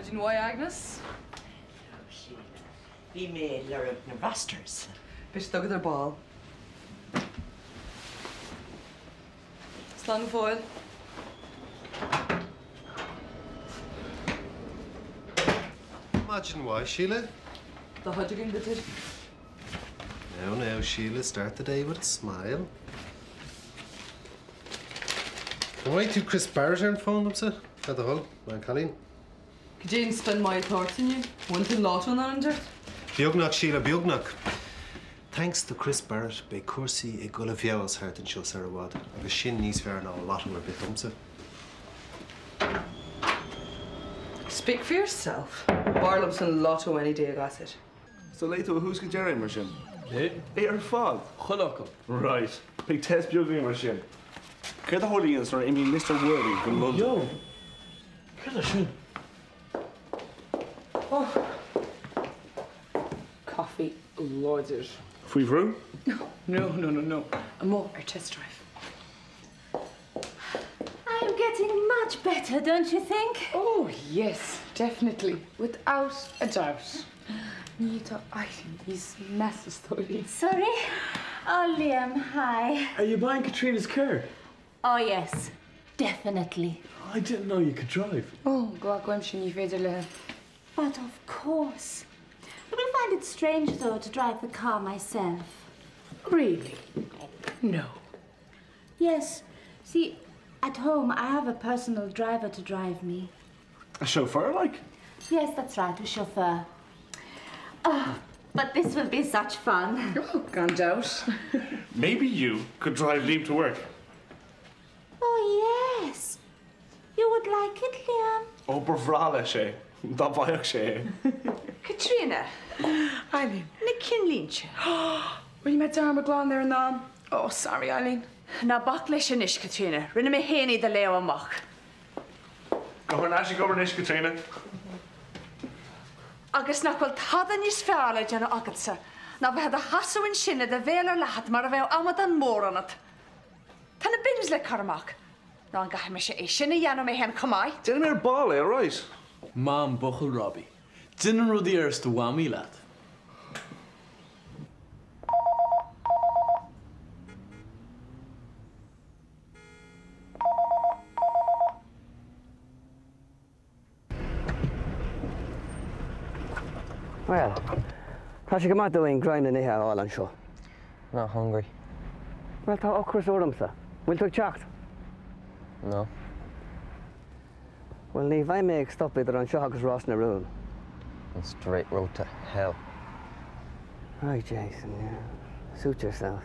Maidin mhaith Agnes. Hello Sheila. Bhí mé ag lorg na rosters. Beidh siad agat ar ball. Slán go fóill. Maidin mhaith Sheila. Tá cuid againn bitter. Now now Sheila, start the day with a smile. An bhfaighidh tú Chris Barrett ar an bhfón domsa? Le do thoil, maith an cailín. Cad é an spin maith atá ort inniu? Bhain tú an lotto in ainm Dé? Beagnach, Sheila, beagnach. Thanks do Chris Barrett beidh cúrsaí ag dul i bhfeabhas thart anseo sar i bhfad agus sin níos fearr ná lotto ar bith domsa. Speak for yourself. B'fhearr liomsa an lotto any day a ghasúir. So léigh tú ó thús go deireadh é mar sin? Léigh. É ar fad? Chuile fhocal. Right. Beidh test beag againn mar sin. Céard a tharlaíonn nuair a imíonn Mister Worley go Londain? Yo! Céard é sin? Oh. Coffee láidir. Faoi bhrú? No, no, no, no. Amuigh ar test drive. I'm getting much better, don't you think? Oh, yes, definitely, without a doubt. Ní tá Eileen níos measa stóirín. Sorry? Oh, Liam, hi. Are you buying Katrina's car? Oh, yes, definitely. I didn't know you could drive. Oh, glacaimse ní féidir léi. But of course. I will find it strange, though, to drive the car myself. Really? No. Yes. See, at home I have a personal driver to drive me. A chauffeur, like? Yes, that's right, a chauffeur. Oh, but this will be such fun. Oh, gan doubt. Maybe you could drive Liam to work. Oh, yes. You would like it, Liam? Oh, ba bhreá leis é, dá bhfaigheadh sé é. Caitríona. Eileen. Na cinnlínte. Rinne mé dearmad glan ar an am. Oh, sorry, Eileen. Ná bac leis anois, Caitríona. Rinne mé féin iad a léamh amach. Gabh thar n-ais ag obair anois, Caitríona. Agus nach bhfuil tada níos fearr le déanamh agatsa ná bheith i do sheasamh ansin le do bhéal ar leathadh mar a bheadh amadán mór ionat. Tá na bins le cur amach. Nó an gcaithfidh mise é sin a dhéanamh mé féin chomh maith? Déanfaidh mé ar ball é, alright? Maith an buachaill, Robbie. Déan an rud a déarfas do mhamaí leat. Bhuel, tá sé go maith dúinn greim le n-ithe a fháil anseo. Not hungry. Bhuel, tá ocras ormsa. Bhfuil tú ag teacht? No. Bhuel, ní bheidh mé ag stop idir anseo agus Ros na Rún. One straight road to hell. Right, Jason, yeah. Suit yourself.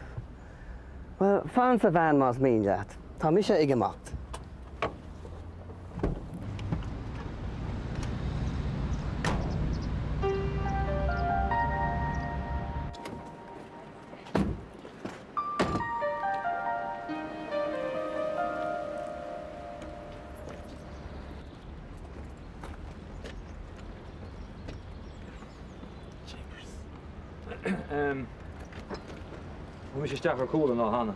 Bhuel, fan sa veain más mian leat. Tá mise ag imeacht. Bhí mise isteach ar cúl an lá cheana.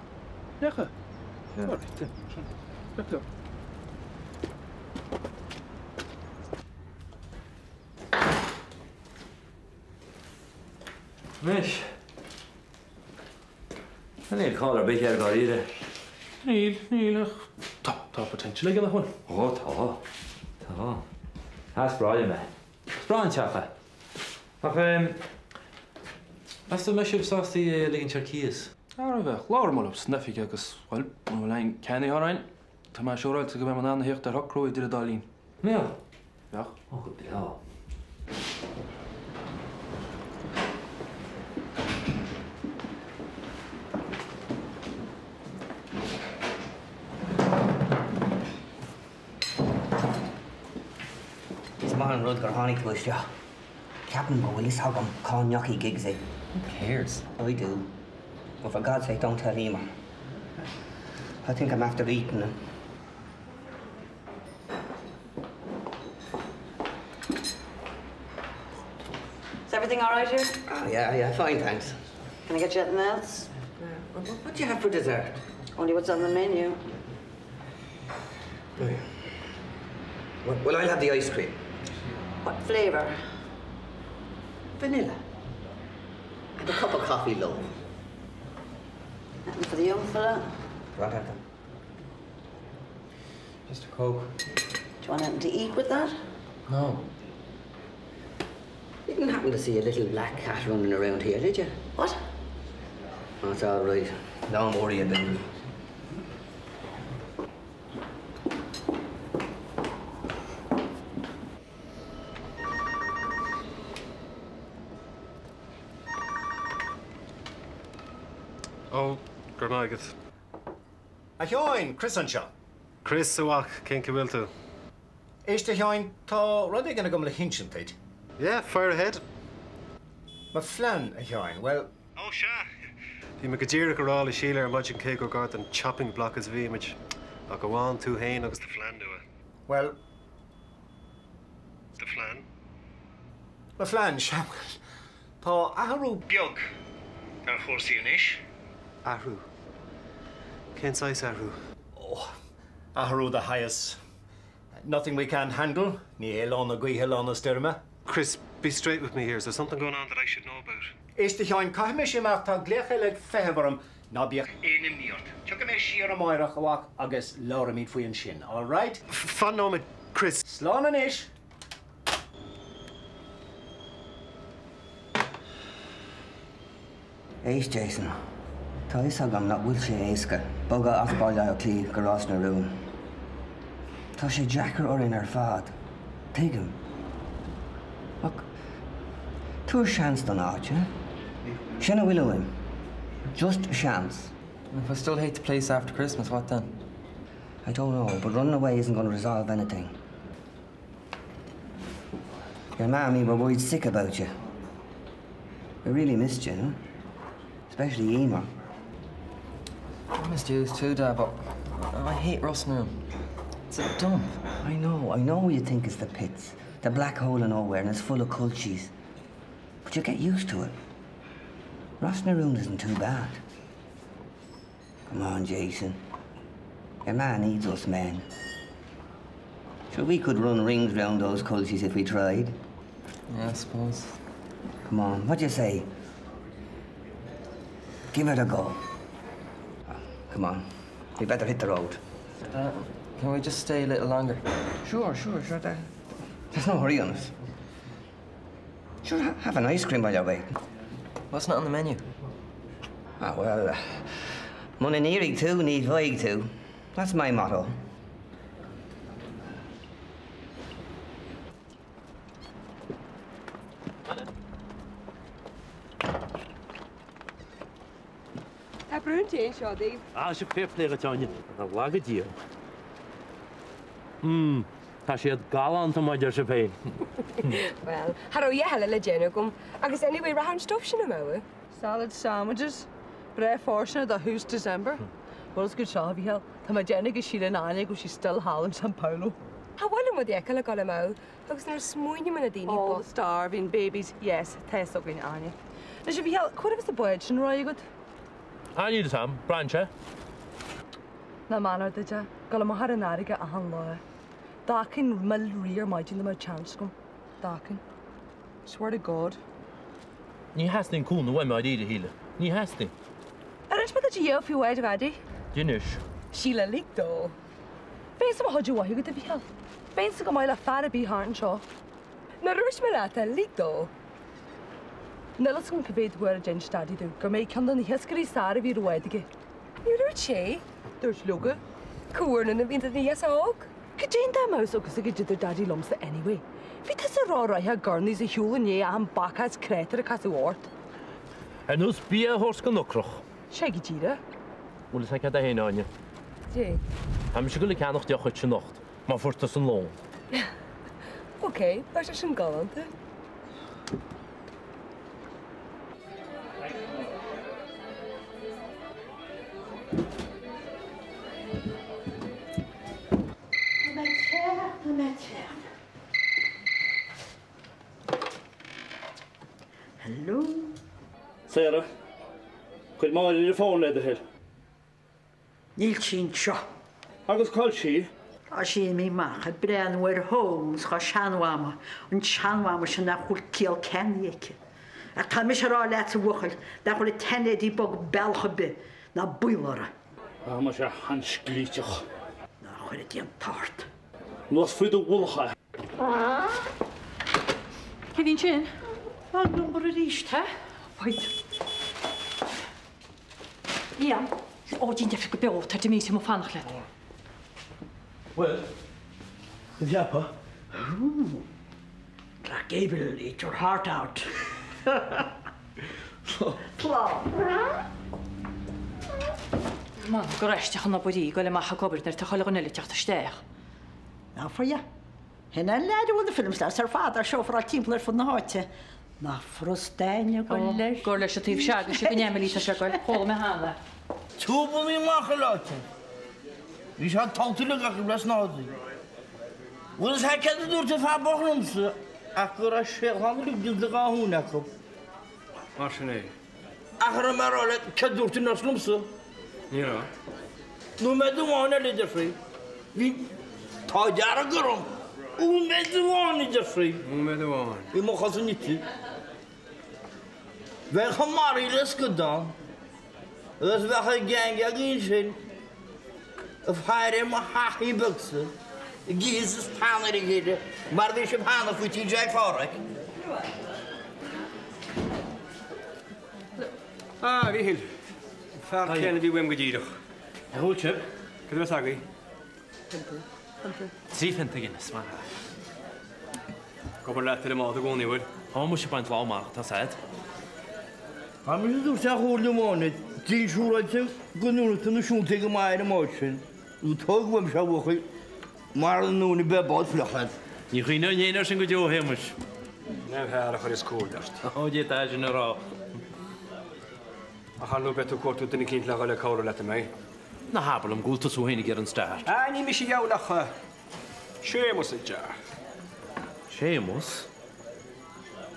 Ndeachaigh? Alright then. Back up. Anois. Níl cáil ar bith air dáiríre. Níl, níl ach tá, tá potential aige nach bhfuil? Ó tá, tá. Ah, is breá liom é. Is breá an teach é. Ach em, meas tú an mbeidh sibh sásta é a ligint ar cíos? Ara bheadh, labhair mé leo san oifig agus, bhuel, muna bhfuil aon ceannaí orainn, tá mé siúráilte go mbeidh mé in ann a thíocht ar shocrú idir an dá linn. Mbeadh? Bheadh. Ó go breá. Is maith an rud gur tháinig tú isteach. Ceapaim go bhfuil fhios agam cá ndeachaigh Giggsy. Who cares? I do. But for God's sake don't tell Emer. I think I'm after eating him. Is everything all right here? Oh, yeah, yeah, fine, thanks. Can I get you anything else? What, what do you have for dessert? Only what's on the menu. Well, well, I'll have the ice cream. What flavour? Vanilla. And a cup of coffee low. And for the young fella? Do you want anything? Just a Coke. Do you want anything to eat with that? No. You didn't happen to see a little black cat running around here, did you? What? That's all right. Don't worry about it. Ó, go raibh maith agat. A Sheáin, Chris anseo. Chris, a mhac, cén chaoi a bhfuil tú? Éist, a Sheáin, tá rud éigin agam le hinsint duit. Yeah, fire ahead. Mo phlean, a Sheáin, bhuel. Ó, sea! Bhí mé go díreach ag rá le Síle ar maidin cé chomh gar don chopping block is a bhí muid, ach amháin tú fhéin agus do phlean nua. Bhuel. Do phlean? Mo phlean, sea, bhuel, tá athrú beag ar chúrsaí anois. Athrú? Cén saghas athrú? Ó, athrú de shaghas nothing we can't handle, ní hé lá na gaoithe lá na stoirme. Chris, be straight with me here, is there something going on that I should know about? Éist, a Sheáin, caithfidh mise imeacht, tá glaoch eile ag feitheamh orm, ná bíodh aon imní ort. Tiocfaidh mé siar amáireach, a mhac, agus labhraímid faoi ansin, all right? Fan nóiméad, Chris. Slán anois! Éist, Jason. Tá a fhios agam nach bhfuil sé éasca bogadh as Baile Átha Cliath go Ros na Rún. Tá sé deacair orainn ar fad. Tuigim. Ach tabhair seans don áit, eh? Sin a bhfuil uaim. Just seans. And if I still hate the place after Christmas, what then? I don't know, but running away isn't going to resolve anything. Your mammy were worried sick about you. We really missed you, huh? Especially Emer. I missed you too, Dad, but I hate Ros na Rún. It's a dump. I know, I know you think it's the pits. The black hole of nowhere and it's full of culchies. But you get used to it. Ros na Rún isn't too bad. Come on, Jason. Your man needs us men. Sure, we could run rings round those culchies if we tried. Yeah, I suppose. Come on, what do you say? Give it a go. Come on, we better hit the road. Uh, can we just stay a little longer? Sure, sure, sure. There, there's no hurry on us. Sure, ha have an ice cream while you're waiting. What's not on the menu? Ah, well, uh, muna n-iarrfaidh tú, ní bhfaighidh tú. That's my motto. Tá braon tae anseo daoibh. Ah, sea, fair play dhuit, Áine. A laga Dia. Mm, tá siad galánta maidir sibh féin. Bhuel, cha raibh a dhath eile le déanamh agam, agus anyway, rachadh an stuif sin amú. Salad sandwiches, breith fóirsteanach do thús December. Bhuel, is go seo, a Mhícheáil, tá mé ag déanamh go Síle and Áine go bhfuil sí still thall in São Paulo. Cha bhfuil muid a fheiceáil ag dul amú agus nuair a smaoiním ar na daoine All the starving babies, yes, tá fhios againn, Áine. Anois, a Mhícheáil, cá huair a bheas an bád sin réidh agat? Ah, níl fhios a'm, braitheann sé. Nach méanar duit é, dul amach ar an fharraige achan lá. D'fhágfainn mil rí ar maidin dá mbeadh chance agam. D'fhágfainn. Swear to God. Ní theastaíonn cúnamh uaim dáiríre, a Shíle. Ní theastaíonn. Ar inis mé duit a dhath faoi bhád Dhaidí? D'inis. Síle, lig dó. Bheinnse mo chuid mhaith agat, a Mhícheáil. Bheinnse go maith le fear ar bith thart anseo. Nár dhúirt mé leat é, lig dó. Níl fhios agam cá mhéad uair a d'inis Daidí domh gur mé ceann de na hiascairí is fearr a bhí ar an bhád aige. Níor dhúirt sé. Dúirt leoga. Cá bhfuair na bhíonn duine dheas óg? Cad é an dá mbeadh fhios agat idir Daidí liomsa anyway? Bhí tusa ró-ráitheach gurnaí is a shiúl i ndiaidh achan bacach is créatúr a casadh ort. Ar nós bia a thabhairt don ocrach. Sea go díreach. Bhfuil fhios agat céard é féin, Áine? Dé. Tá mise ag dul ag ceannach deoch dhuit anocht, má fuair tusa an lón. Ok, beidh sé sin galánta. Tá mé te, tá mé te. Hello? Sarah, cuir Máire ar an bhfón le do thoil. Níl sí anseo. Agus cá bhfuil sí? Tá sí imithe amach ag breathnú ar Holmes dhá seanmhama, an tseanmhama sin nach bhfuil ciall ceannaí aici. Ach tá mise a rá leatsa, a bhuachaill, nach bhfuil an tseanleaidí bog bealach ar bith, ná baol uirthi. Tá mise an-sclíteach. Ná chuire Dia an t-ádh ort. Anuas faoi do mhullach é. Cé bhí ansin? Wrong number arís, he? Wait. Liam, ó déan deifir go beo, tá Demeter amuigh ag fanacht leat. Bhuel, cad a cheapfá? Ooh, Clark Gable, eat your heart out. Slán. M'anam gur aisteach an obair í ag goil amach ag obair nuair atá chuile dhuine eile ag teacht isteach. Ná faighe. Shin é an leaid a bhfuil na film stars ar fad á chauffeuráil timpeall ar fud na háite. Ná frustaine go leis. Gur leis an taobh seo agus sin Emily tá sé ag goil. Chuala mé cheana. Tiúbannaí amach an áit. Bhí sé tollta uilig acu le snáithíní. Bhuel is ea céard a dúirt an fear bocht liomsa ach go raibh séachlán uilig déanta dhá thóin acu. Mar sin é. Ach an raibh mé a rá leat céard a dúirt an nurse liomsa? Ní raibh. Nóiméad amháin eile a deir sí. Bhí an t-ádh dearg orm. Nóiméad amháin a deir sí. Nóiméad amháin. Bhí mo chosa nite. Bheinn chomh maraithe le scadán agus bheadh an gang againn ansin ag faire ar mo thaithí beagsa ag ithe is ag teannadh ar a chéile mar a bhí sibh cheana faoi T.J. Phádraic. Ah, a Mhíchíl. An fear céanna a bhí uaim go díreach. Ar ól sibh? Cad a bheas agaibh? Trí phionta Guinness, maith. Ag obair leat ar an mbád i gcónaí, bhfuil? Tá muis ag baint lá amach, tá sad. Tá mise ag tabhairt an chomhairle amháin duit, déan siúráilte go ndúnfaidh tú na siúntaí go maith ar an mbád sin, nó tóg uaimse a bhuachaill, mara ndúnfaidh beidh an bád fliuch agat. Ní chuimhneoidh éinne air sin go deo, a Shéamais. Neamhfhear a chuireas comhairle ort. Ó, d'fhéadfá é sin a rá. Ach ar ndóigh beidh tú ag cuartú duine eicínt le dhul ag cabhrú leat, an mbeidh? Ná habair liom go bhfuil tusa féin ag iarraidh an start. Ah, ní mise a gheall ach Séamus a deir. Séamus?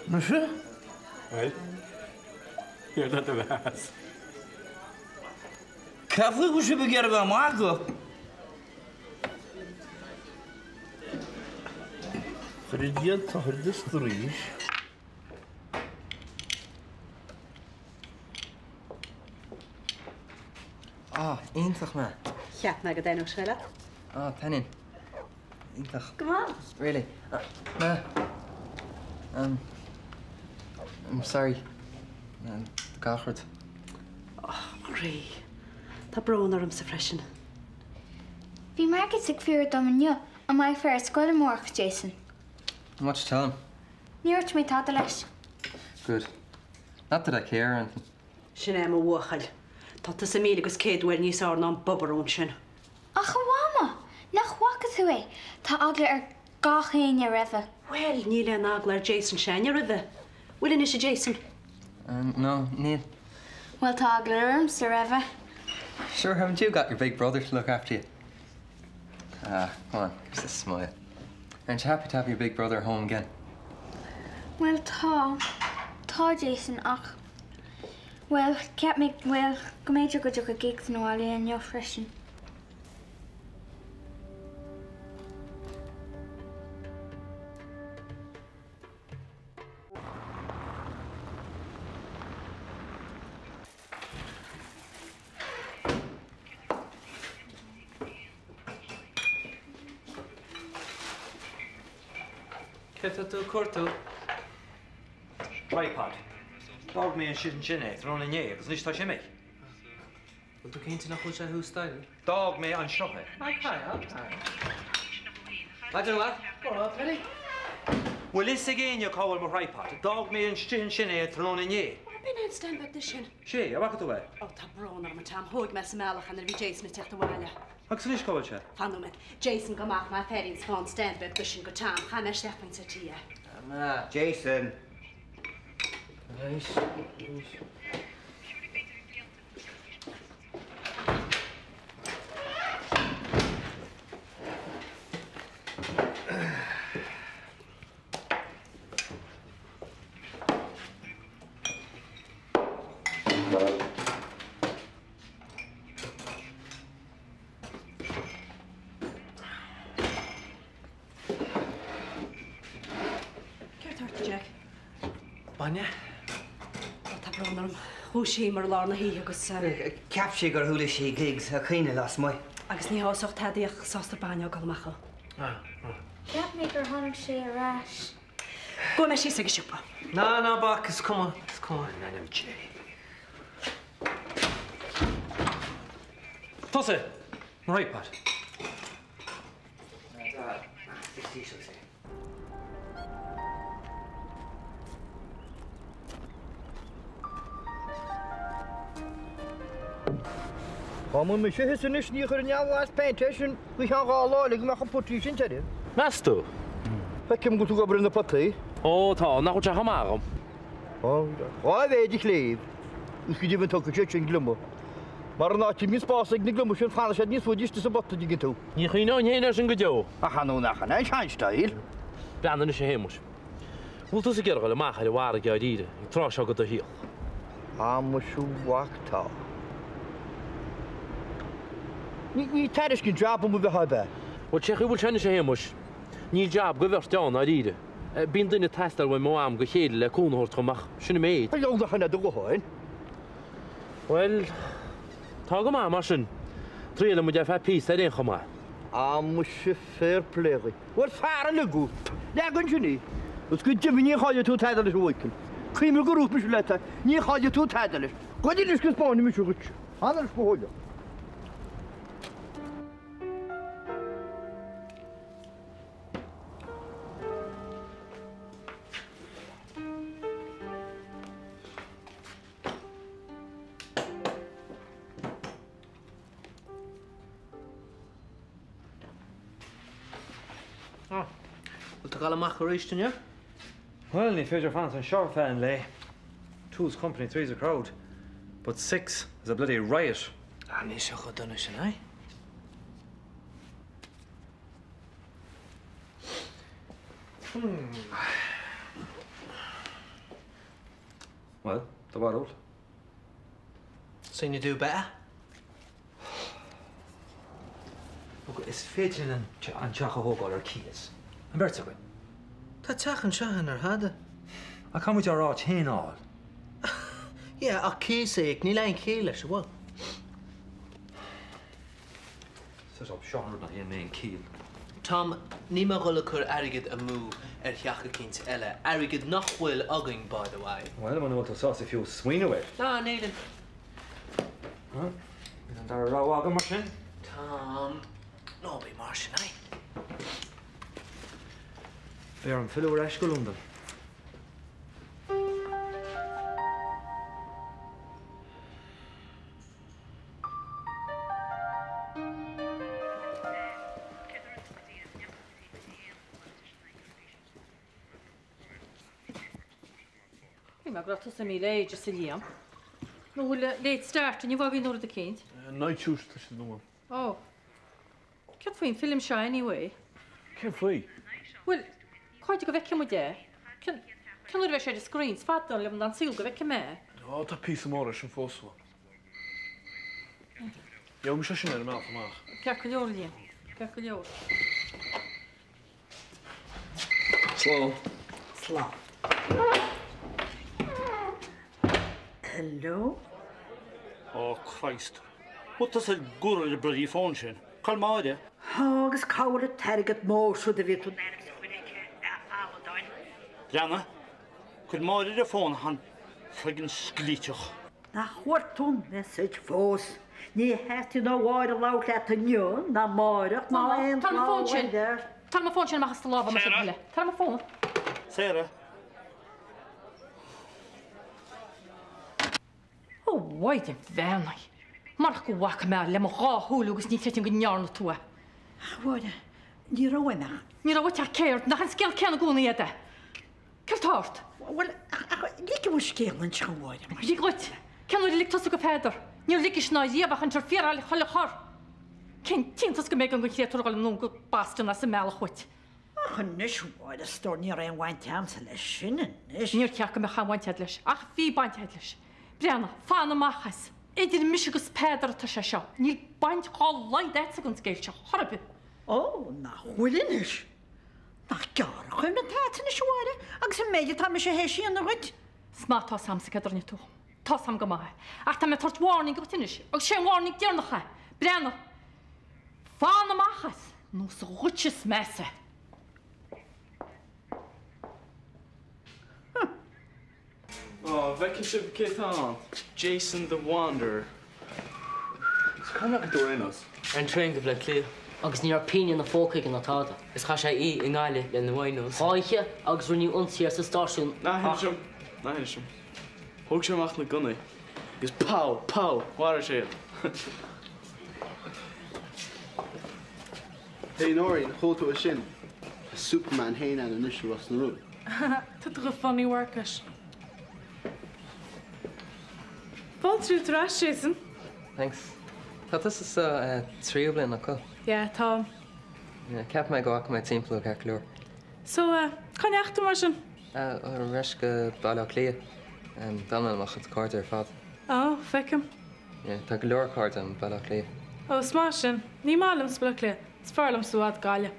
Mise? Bhuel, céard é do mheas? Cén faoi go bhfuil sibh ag iarraidh bheith ag magadh? Chuir Dia an t-othar de straois. Ah, iontach ma. Cheap mé go dtaitneodh sé leat. Ah, taitníonn. Iontach. Go maith. Really. Ah, ma. Um, I'm sorry. Um, gach rud. Oh, Marie. Tá brón ormsa freisin. Bhí Marcus ag fiafraí dom inniu an mbeifeá ar scoil amárach, Jason. What'd you tell him? Níor dhúirt mé tada leis. Good. Not that I care or anything. Sin é mo bhuachaill. Tá tusa míle agus céad uair níos fhearr ná an bobarún sin. Ach a Mhama! Nach bhfaca tú é? Tá eagla ar gach éinne roimhe. Bhuel, níl aon eagla ar Jason s'againne roimhe. Bhfuil anois, a Jason? No, níl. Bhuel, tá eagla ormsa roimhe. Sure, haven't you got your big brother to look after you? Ah, come on, give us a smile. Aren't you happy to have your big brother home again? Bhuel, tá. Tá, Jason, ach, bhuel, cheap mé, bhuel, go mb'fhéidir go dtiocfadh Giggs abhaile inniu freisin. Cé tá tú ag cuartú? Tripod. D'fhág mé ansin ansin é tráthnóna inné agus anois tá sé imithe. Bhfuil tú cinnte nach bhfuil sé thuas staighre? D'fhág mé anseo é. Ok, ok. Maidin mhaith. Go raibh, Paddy. Bhfuil fhios ag éinne cá bhfuil mo thripod? D'fhág mé istigh ansin é tráthnóna inné. Ó, b'in é an stand beag de sin. Sé, an bhfaca tú é? Ó, tá brón orm, a Tom. Thóig mé sa mbealach é nuair a bhí Jason ag teacht abhaile. Agus anois cá bhfuil sé? Fan nóiméad. Jason, gabh amach, má féirín, 's fág an stand beag de sin go Tom. Chaith mé isteach faoin settee é. Ma. Jason. Anois, anois. Bainne? Ó, tá brón orm. Dhúisíomar i lár na hoíche agus. Cheap sí gur chuala sí Giggs ag caoineadh lasmuigh. Agus ní shásódh tada í ach sástar bainne a fháil amach dó. Cheap mé gur tháinig sé ar ais. Gabhfaidh mé síos ag an siopa. Ná, ná bac, is cuma, is cuma, in ainm Dé. Tusa! Mo thripod. Dá mba mise thusa anois ní chuirfinn aon bhlas péinte air sin go ceann dá lá eile go mbeadh an putaí sin tirim. Meas tú? Feicim go bhfuil tú ag obair ar na potaí. Ó tá, nach bhfuil sé chomh maith agam. Ó, dhá mhéid a chléibh, is go deimhin tógfaidh siad sin gliomaigh. Mar an áit a mbíonn spás ag na gliomaigh sin fanann siad níos faide istigh sa bpota, an dtuigeann tú. Ní chuimhneoinn féin air sin go deo. Ach ar ndóigh nach in é an sean-style. Breathnaigh anois a Shéamuis. Bhfuil tusa ag iarraidh dul amach ar an bhfarraige dháiríre ag tráth seo de do shaol? Á muise a mhac tá. Ní tairiscint jab dom a bheith ab ea? Bhuel, cén chaoi a bhfuil sé anois a Shéamuis? Níl jab do bheirt ann dháiríre. Bíonn duine ag teastáil uaim ó am go chéile le cúnamh a thabhairt dhom ach sin an méid. Ar leor nach in é do ghuthán? Bhuel, tá go maith mar sin. Triailfidh muid ar feadh píosa ar aon chuma. Á muise fair play dhuit. Bhuel, fear eile agat. Leag ansin í. Is go deimhin ní chaillfidh tú tada leis a Mhichael. Cuimhnigh gur dhúirt mise leat é. Ní chaillfidh tú tada leis. Goid anois go 'spáinfidh mise dhuit. Fan anois go hóige. Ah, bhfuil tú ag dul amach arís inniu? Bhuel, ní féidir fanacht anseo ar feadh an lae. Two's company, three's a crowd. But six is a bloody riot. Ah, níl sé chomh dona sin, eh? Hmm. Well, do bharúil? Seen you do better. Look, is féidir linn an teach a thógáil ar cíos. An bheirt againn. Tá teach anseo againn ar thada. Ach caithfidh muid ár áit féin a fháil. Yeah, ach cíos a íoc, níl aon chiall leis, an bhfuil? Set up, seo an rud nach aon aon chiall. Tom, níl mé ag dul ag cur airgead amú ar theach eicínt eile, airgead nach bhfuil againn, by the way. Bhuel, muna bhfuil tú sásta fiú smaoineamh air. Ná, nílim. Níl an dara rogha agam mar sin. Tom, ná bí mar sin, eh? Beidh orm filleadh ar ais go Londain. Shíl mé go raibh tusa imithe le Aegis a Liam. Nó bhfuil late start inniu againn nó rud eicínt? Night shoot tá siad inniu. Ó. Céard faoin film seo anyway? Cén faoi? Bhuel, cá fhaid go bhfeicfidh muid é? Cén uair a bheidh sé ar an screen? Is fada liom an saol go bhfeicfidh mé é. Ó, tá píosa mór air sin fós. Gheobhaidh mise sin ar an mbealach amach. Ceart go leor, a Liam. Ceart go leor. Slán. Slán. Hello? Oh Christ. Bhfuil tusa ag gabháil ar an bloody phone sin? Cá bhfuil Máire? Ó, agus cá bhfuil an t-airgead mór siúd a bhí tú in ainm is a chur aici, a amadáin? Breathnaigh. Cuir Máire ar an phone, an cloigeann sclíteach. Nach bhfuair tú an message fós? Ní theastaíonn ó Mháire labhairt leat inniu, ná amáireach, ná aon Tar mo lá fón sin. eile. Tar mo fón sin amach as do lámha, mar sin eile. Tar mo fón. Sarah. A Mhaighdean bheannaithe. Marach go bhfaca mé le mo dhá shúil agus ní chreidfinn go ndearna tú é. A Mháire, ní raibh uaim ach. Ní raibh uait ach céard? Nach an scéal céanna i gcónaí é? Céard tá ort? Bhuel, ach lig dom an scéal anseo, a Mháire, mar. Lig dhuit! Cén uair a lig tusa go Peadar? Níor ligis ná riamh ach an fíor chuile chor! Cén t-iontas go mb'éigean don chréatúr a dhul anonn go Boston as an mbealach uait? Ach anois, a Mháire, a stór, ní raibh aon bhaint a'msa leis sin anois. Níor cheart go mbeadh aon bhaint a'd leis, ach bhí baint a'd leis. Breathnaigh, fan amach as! Idir mise agus Peadar atá sé seo. Níl baint dhá laghad a'dsa den scéal seo, chor ar bith. Ó, nach bhfuil anois? Nach gearr an chuimhne atá a'd anois, a Mháire, agus an méid atá mise théis a dhéanamh dhuit. Is maith atá 's a'msa céard a rinne tú dhom. Tá 's a'm go maith é. Ach tá mé ag tabhairt warning dhuit anois, agus sé an warning deireanach é. Breathnaigh. Fan amach as, nó is dhuitse is measa é. Á, bhfeiceann sibh cé tá ann? Jason the Wanderer. Is cá ndeachaigh tú ar aon nós? Ar an traein go Bleá Cliath. Agus ní raibh pingin ina phóca aige ná tada. Is chaith sé í i nGaillimh le na Winos. Oíche agus rinneadh ionsaí air sa stáisiún Ná hinis dom! Ná hinis dom. Thóg sé amach na gunnaí agus pow! Pow! Mharaigh sé iad. Hey Nóirín, chuala tú é sin? Tá Superman fhéin ann anois i Ros na Rún. Tá tú chomh funny Mharcais. Fáilte romhat ar ais, Jason. Thanks. Tá tusa sa tríú bliain, nach bhfuil? Yeah, táim. Yeah, cheap mé go bhfaca mé timpeall ceart go leor. So, cá ndeachaigh tú mar sin? Ar ais go Baile Átha Cliath. D'fhan mé le mo chuid cairde ar fad. Oh, feicim. Yeah, tá go leor cairde agam i Baile Átha Cliath. Oh, is maith sin. Ní maith liomsa Baile Átha Cliath. Is fearr liomsa i bhfad Gaillimh.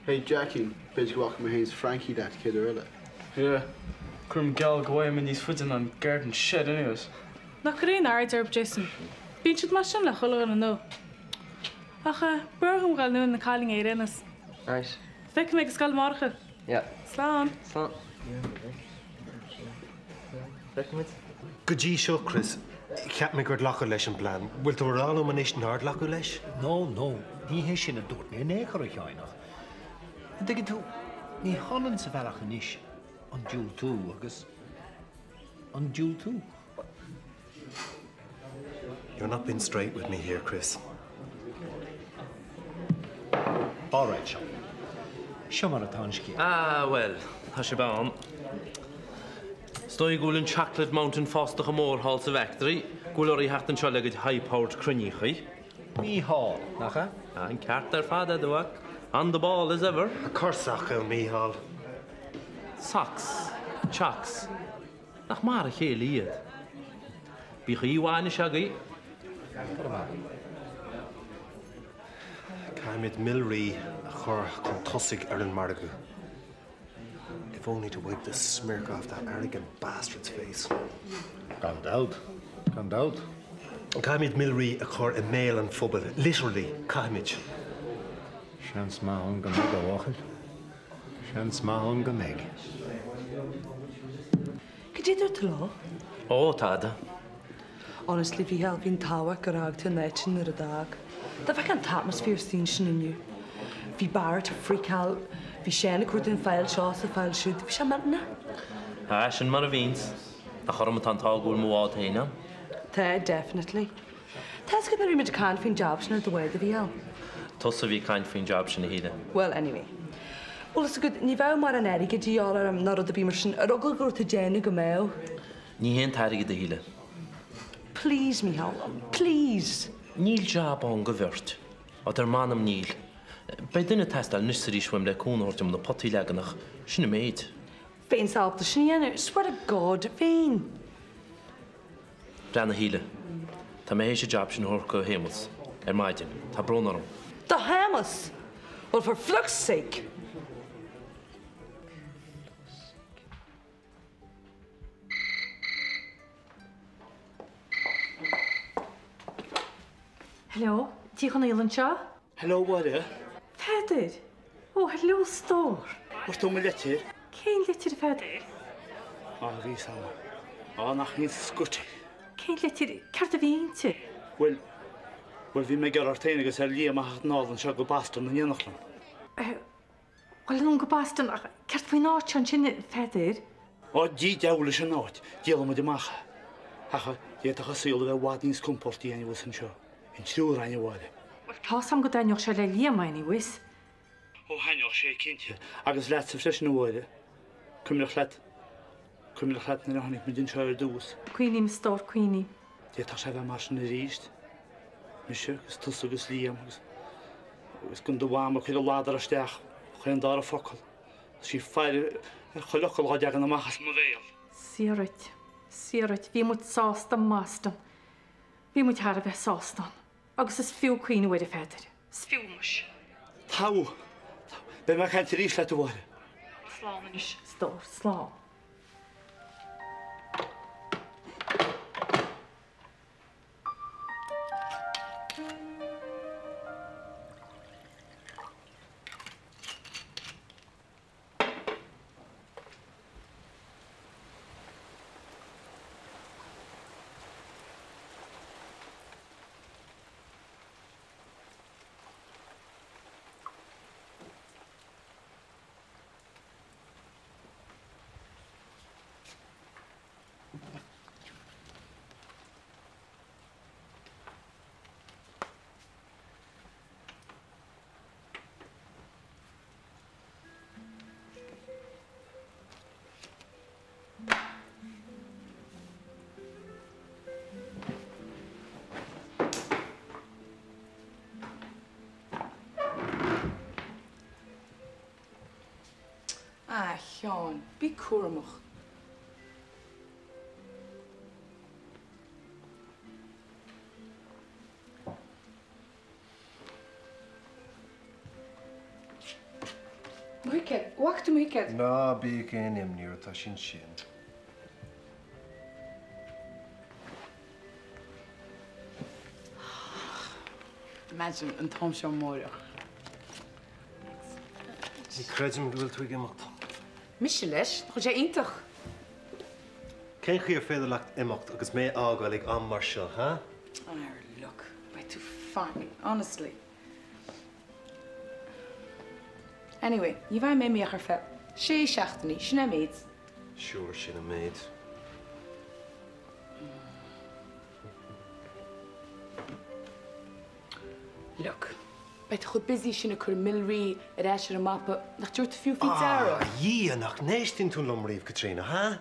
Hey Jackie, b'fhéidir go bhfaca mé féin is Frankie leat chéad uair eile. Yeah, cuirim geall go bhfaighidh mé níos faide ná an garden shed anyways. Ná cuir aon aird orthu, Jason. Bíonn siad mar sin le chuile dhuine nua. Ach eh, ba bhreá liom dhul anonn na cailíní ar aon nós. Right. Feicfidh mé ag an scoil amárach thú. Yeah. Slán. Slán. Feicfimid. Go dtí seo, Chris, cheap mé gur glacadh leis an bplean. Bhfuil tú a rá liom anois nár glacadh leis? No, no, ní hé sin a dúirt mé in aon chor, a Sheáin, ach, an dtuigeann tú, ní hionann sa bhealach anois an diúltú agus an diúltú. You're not being straight with me here, Chris. All right, Seán. Seo mar atá an scéal. Ah, bhuel, tá sibh ann. Is dóigh go bhfuil an Chocolate Mountain fásta chomh mór thall sa bhfactory go bhfuil oraibh theacht anseo le gcuid high-powered cruinníochaí. Mícheál, nach ea? An ceart ar fad, a mhac. On the ball as ever. Cuir sac ann, Mícheál. Socks. Chocks. Nach mar a chéile iad. Bíodh oíche mhaith anois agaibh. Go raibh maith agat. Caithfimid Milrí a chur chun tosaigh ar an margadh. If only to wipe the smirk off that arrogant bastard's face. Gan dabht. Gan dabht. Caithfimid Milrí a chur i mbéal an phobail. Literally, caithfimid. Seans maith ann go mbeidh, a bhuachaill. Seans maith ann go mbeidh. Cad é dúirt tú leo? Ó, tada. Honestly, Mhícheál, bhí an t-ádh ort gur fhág tú an áit sin nuair a d'fhág. Dá bhfeicfeá an t-atmaisféar istigh ansin inniu. Bhí Barrett ag freakáil, bhí Seán ag cuartú an file seo is an file siúd, bhí sé millteanach. Ah, sin mar a bhíonns. Nach orm atá an t-ádh go bhfuil mo bhád féin ann. Tá, definitely. Tá 'fhios agat nuair a bhí muid ag caint faoin jab sin ar do bhád, a Mhícheál. Tusa a bhí ag caint faoin jab sin, a Shíle. Well, anyway. Bhfuil 'fhios agat, ní bheadh mórán airgid de dhíobháil orm ná rud ar bith mar sin, ar eagla go raibh tú ag déanamh go mbeadh. Ní hé an t-airgead, a Shíle. Please, Mícheál, please! Níl jab ann go bheirt. Ó, dar m'anam níl. Beidh duine ag teastáil anois is arís uaim le cúnamh a thabhairt dom na potaí a leagan ach sin an méid. Bheinn ábalta sin a dhéanamh, swear to God, bheinn. Breathnaigh a Shíle. Tá mé théis an jab sin a thabhairt go Shéamus ar maidin. Tá brón orm. Do Shéamus! Well, for fluck's sake! Hello, Tigh Chonaill anseo? Hello, Mháire. Pheadair! Ó, hello, stór. Fuair tú mo litir? Cén litir, a Pheadair? Á, bhí 'fhios a'm. Á, nach iontach scoite. Cén litir? Céard a bhí inti? Bhuel, bhuel, bhí mé ag iarraidh ort féin agus ar Liam a theacht anall anseo go Boston in éineacht liom. Bhuel, anonn go Boston, ach céard faoin áit seo ansin, a Pheadair? Á, Dia deabhal leis an áit, díolfaidh muid amach é. Ach d'fhéadfadh an saol a bheith i bhfad níos compórtaí anyways anseo, an triúr againn, a Mháire. Bhuel, tá's a'm go dtaitneodh sé le Liam anyways. Ó, thaitneodh sé, cinnte, agus leatsa freisin, a Mháire. Cuimhneach leat, cuimhneach leat nuair a tháinig muid anseo ar dtús? Cuimhním, a stór, cuimhním. D'fhéadfadh sé a bheith mar sin arís. Mise agus tusa agus Liam agus, agus gan do mham ag cur a ladar isteach chaon dara focal. Tá sí ag faire ar chuile fhocal dhá dtagann amach as mo bhéal. Saor dhuit. Saor dhuit. Bhí muid sásta i mBoston. Bhí muid thar a bheith sásta ann. Agus is fiú cuimhniú air, a Pheadair. Is fiú, muis. Togha. Beidh mé ag caint arís leat, a Mháire. Slán anois, a stór. Slán. Sheáin, bí cúramach. Mo thicéad, an bhfaca tú mo thicéad? Ná bíodh aon imní ort, tá sí ansin. Imagine an t-am seo amárach. Ní chreidim go bhfuil tú ag imeacht. Mise leis, nach bhfuil sé iontach? Cén chaoi ar féidir leat imeacht agus mé a fhágáil ag am mar seo, huh? Ah, look, beidh tú fine, honestly. Anyway, ní bheidh mé imithe ach ar feadh sé seachtainí, sin é an méid. Sure, sin an méid. Look, beidh tú chomh busy sin ag cur Millery ar ais ar an mapa nach dtabharfaidh tú fiú faoi deara. Ah, a Dhia, nach n-éisteann tú liom riamh, Caitríona, ha?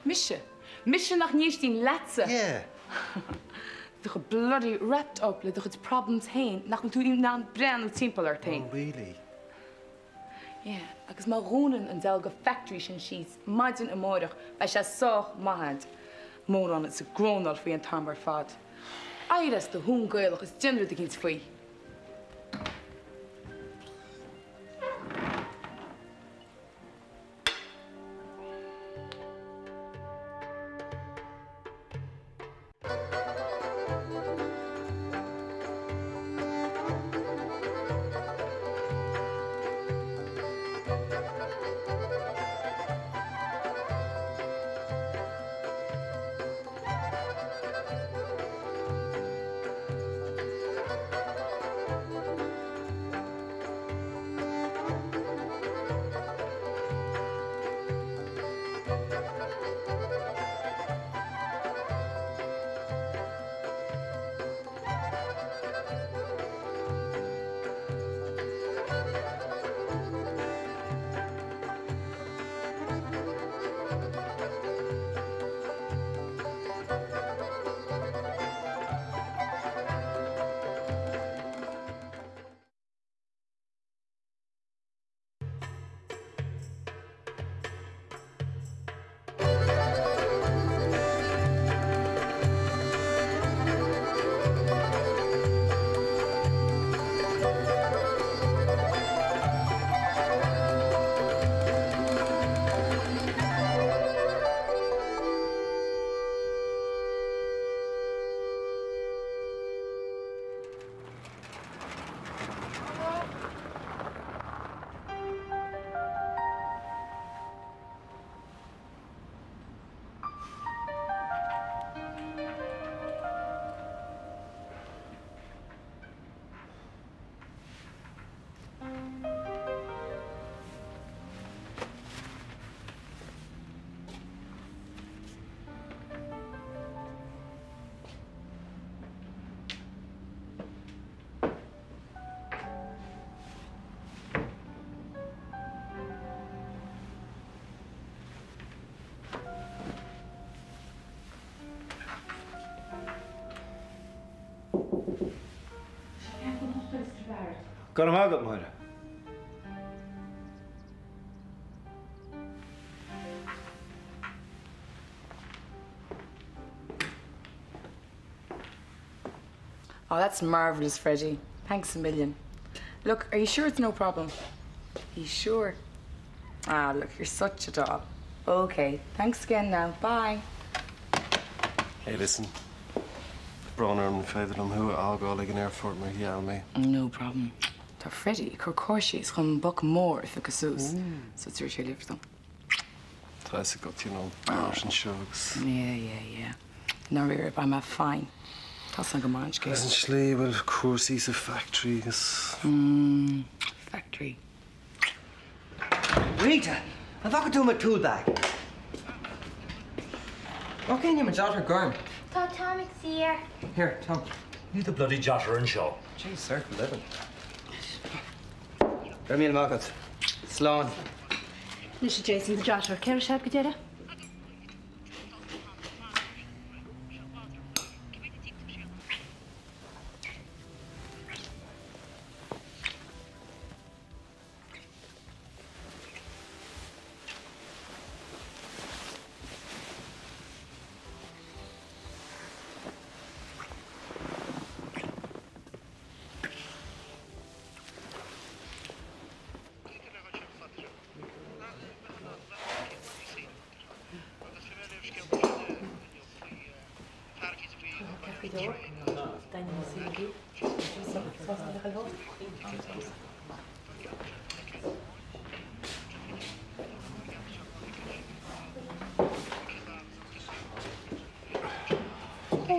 Mise? Mise nach n-éistíonn leatsa? Yeah. Tá tú chomh bloody wrapped up le do chuid problems féin nach bhfuil tú in ann breathnú timpeall ort féin. Oh, really? Yeah, agus má dhúnann an dealga factory sin síos maidin amáireach beidh sé sách maith a'd mórán is ag grónáil faoi an t-am ar fad. Éirigh as do thún Gaelach is déan rud eicínt faoi. Go raibh maith agat, Máire. Oh, that's marvellous, Freddie. Thanks a million. Look, are you sure it's no problem? Are you sure? Ah, look, you're such a doll. Okay, thanks again now. Bye. Hey, listen. Brón orm ní féidir liom thú a fhágáil ag an aerfort mar gheall mé. No problem. Tá Freddie ag cur cur síos chun boc mór a phiocadh suas, so tabharfaidh sé lift dom. Tá fhios agat, you know, áis anseo agus. Yeah, yeah, yeah. I ndáiríre, beidh mé fine. Tá san go maith an scéal. Agus an slí a bhfuil cúrsaí sa factory agus. Mm, factory. Rita, an bhfaca tú mo tool bag? Ok, níl mo jotter gorm. Tá Tom ag suí air. Here, Tom. Níl do bloody jotter anseo. Jeez, sir, for living. Go raibh míle maith agat. Slán. Anois a Jason, do jotter, cé raibh sé go deireadh? Ó,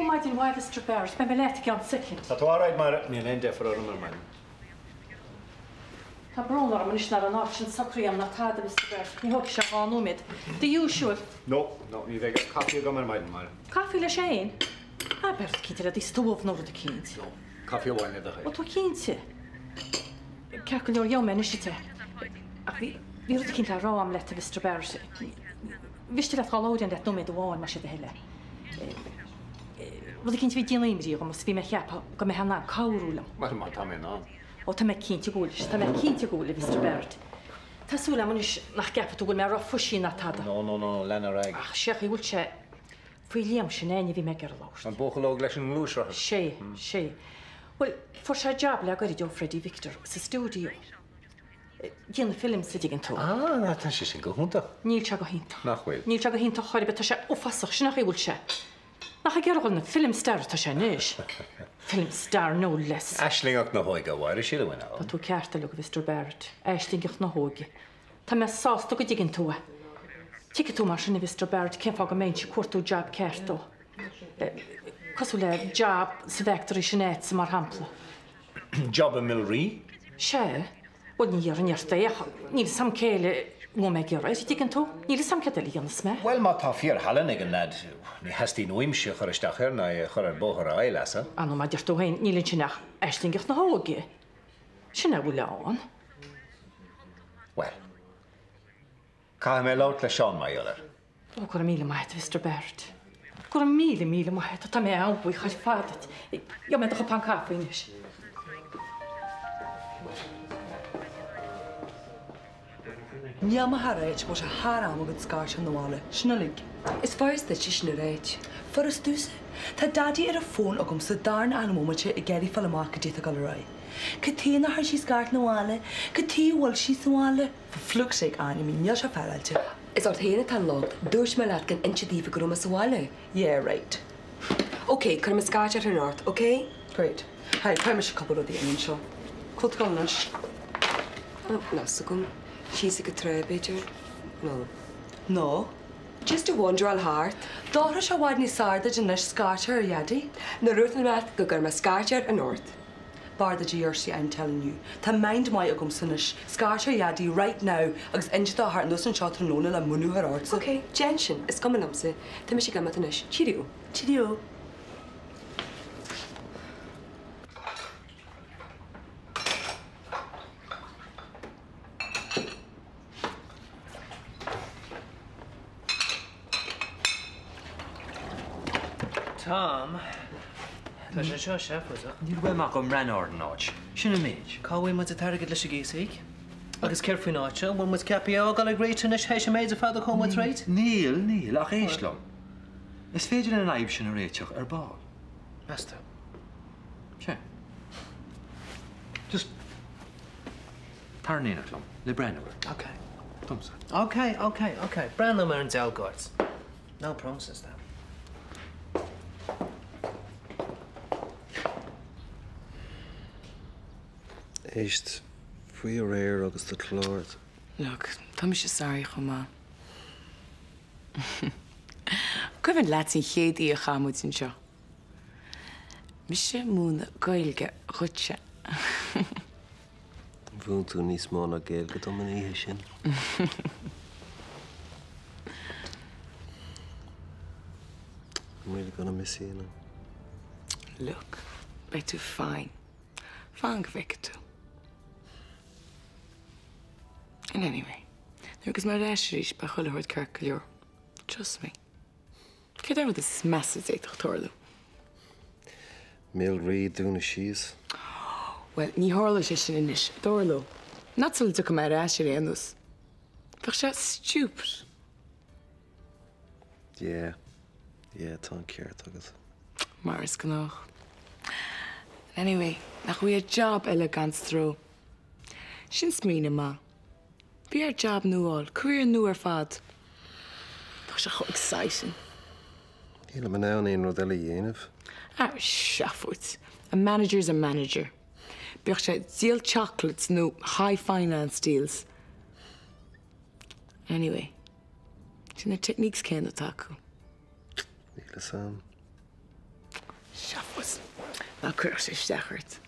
maidin mhaith, Mr Barrett. Beidh mé leat i gceann soicind. Tá tú alright, Máire. Níl aon deifir orm ar maidin. Tá brón orm anois nach raibh an áit sin socraithe agam ná tada, Mr Barrett. Ní thógfaidh sé ach 2 nóiméad. The usual. No, no, ní bheidh ach caife agam ar maidin, Máire. Caife leis féin? Abair rud eicínt le do stuif nó rud eicínt. No, caife amháin le do thoil. Ó, tá cinnte. Ceart go leor, gheobhaidh mé anois é. Ach bhí, bhí rud eicínt le rá agam leat, a Mr Barrett. Mhiste leat dhul óireann leat nóiméad amháin, más é do thoil é. Rud eicínt a bhí ag déanamh imní dhom is bhí mé ag ceapadh go mbeifeá in ann cabhrú liom. Bhuel, má tá mé in ann. Ó, tá mé cinnte go bhfuil, tá mé cinnte go bhfuil, a Mr Barrett. Tá súil agam anois nach gceapfaidh tú go bhfuil mé ag rá pushy ná tada. No, no, no, lean ar aghaidh. Ach sé chaoi a bhfuil sé faoi Liam sin é, ní bhí mé ag iarraidh labhairt. An buachaill óg leis an ngluaisrothar. Sé, sé. Bhuel, fuair sé jab le goirid ó Freddie Victor sa stiúideo. Déanamh films, a dtuigeann tú. Ah, tá sé sin go hiontach. Níl sé go hiontach. Nach bhfuil? Níl sé go hiontach chor ar bith, tá sé uafásach, sin an chaoi a bhfuil sé. Nach ag iarraidh dhul ina film star atá sé anois? Film star no less. Aislingeacht na hóige, a Mháire, sílim in Tá tú ceart uilig, a Mr Barrett. Aislingeacht na hóige. Tá mé sásta go dtuigeann tú é. Tuigfidh tú mar sin, a Mr Barrett, cén fáth go mbeinnse ag cuartú jab ceart dó. Cosúil le jab sa bhfactory sin a'dsa, mar shampla. Job i Milree? Sea. Bhuel, ní iarrfainn ort é ach níl 'fhios a'm cé eile a bhfuil mé ag iarraidh air, an dtuigeann tú? Níl 'fhios a'm céard eile a dhéanfas mé. Bhuel, má tá fíorthallann ag an leaid, ní theastaíonn uaimse cur isteach air ná é a chur ar bóthar a áilleasa. Ah no, mar a deir tú féin, níl ansin ach aislingeacht na hóige. Sin é a bhfuil ann. Bhuel, caithfidh mé labhairt le Seán mar gheall air. Ó, go raibh míle maith agat, a Mr Barrett. Go raibh míle, míle maith agat. Tá mé an-bhuíoch ar fad duit. Gheobhaidh mé do chupán caife anois. Níl mé thar áit, bhfuil sé thar am agat scairteáil 'na bhaile. Sin uilig. Is furast duitse sin a ráit. Furast domhsa? Tá Daidí ar an bhfón agamsa darna an bhomaite ag iarraidh fáil amach cad é atá ag dul ar aghaidh. Cad chuige nár chuir sí scairt 'na bhaile? Cad chuige a bhfuil sí sa bhaile? For fluke's sake, Áine, níl sé féaráilte. Is ort féin atá an locht. Dúirt mé leat gan inse daofa go raibh mé sa bhaile. Yeah, right. Ok, cuirfidh mé scairt orthu anocht, ok? Great. Hey, caithfidh mise cúpla rud a dhéanamh anseo. Cá bhfuil tú ag dul anois? Níl fhios agam. Síos ag an trá, b'fhéidir? No. No. Just a wanderáil thart. D'fhéadfadh sé i bhfad níos fearr duit anois scairt ar Dhaidí. Ní dúirt mé leat go gcuirfidh mé scairt air anocht. B'fhearr duit a deir sí, I'm telling you. Tá mind maith agamsa anois. Scairt ar Dhaidí right now agus inis dó theacht anuas anseo tráthnóna le múineadh a chur ortsa. Ok, déan sin, is cuma liomsa. Tá mise ag imeacht anois. Cheerio. Cheerio. Tom, tá sé seo seafóideach. Níl uaim ach an rannóg an áit. Sin an méid. Cá bhfuil muid an t-airgead leis an gcíos a íoc? Agus céard faoin áit seo? An bhfuil muid ceaptha é a fhágáil ag réiteach anois théis an méid ar fad a chuaigh muid thríd? Níl, níl, ach éist liom. Is féidir linn an fhadhb sin a réiteach ar ball. Meas tú? Sea. Just tar in éineacht liom le breathnú air. Ok. Domsa. Ok, ok, ok. Breathnóidh mé ar an dealgháirt. No promises though. Éist, faoi aréir agus do chlár. Look, tá mise sorry chomh maith. Cuimhin leat an chéad oíche a chaith muid anseo? Mise ag múineadh Gaeilge dhuitse. Mhúin tú níos mó ná Gaeilge dom an oíche sin. I'm really gonna miss you, you know. Look, beidh tú fine. Fan go bhfeicfidh tú. And anyway, nuair a thiocfas mé ar ais arís beidh chuile shórt ceart go leor. Trust me. Céard é an rud is measa a d'fhéadfadh tarlú? Mill Rí dúnadh síos. Bhuel, ní tharlóidh sé sin anois, an dtarlóidh? Not sula dtiocfaidh mé ar ais ar aon nós. Bheadh sé stupid. Yeah, yeah, tá an ceart agat. Mar is gnách. Anyway, nach bhfuil job eile gan stró. Sin smaoineamh maith. Bhí air job nua a fháil, career nua ar fad. Tá sé chomh exciting. Nílim in ann aon rud eile a dhéanamh. Ah, seafóid. A manager's a manager. Bíodh sé ag díol chocolates nó high finance deals. Anyway, sin na techniques céanna atá acu. Níl fhios a'm. Seafóid. Ná cuireadh sé isteach ort.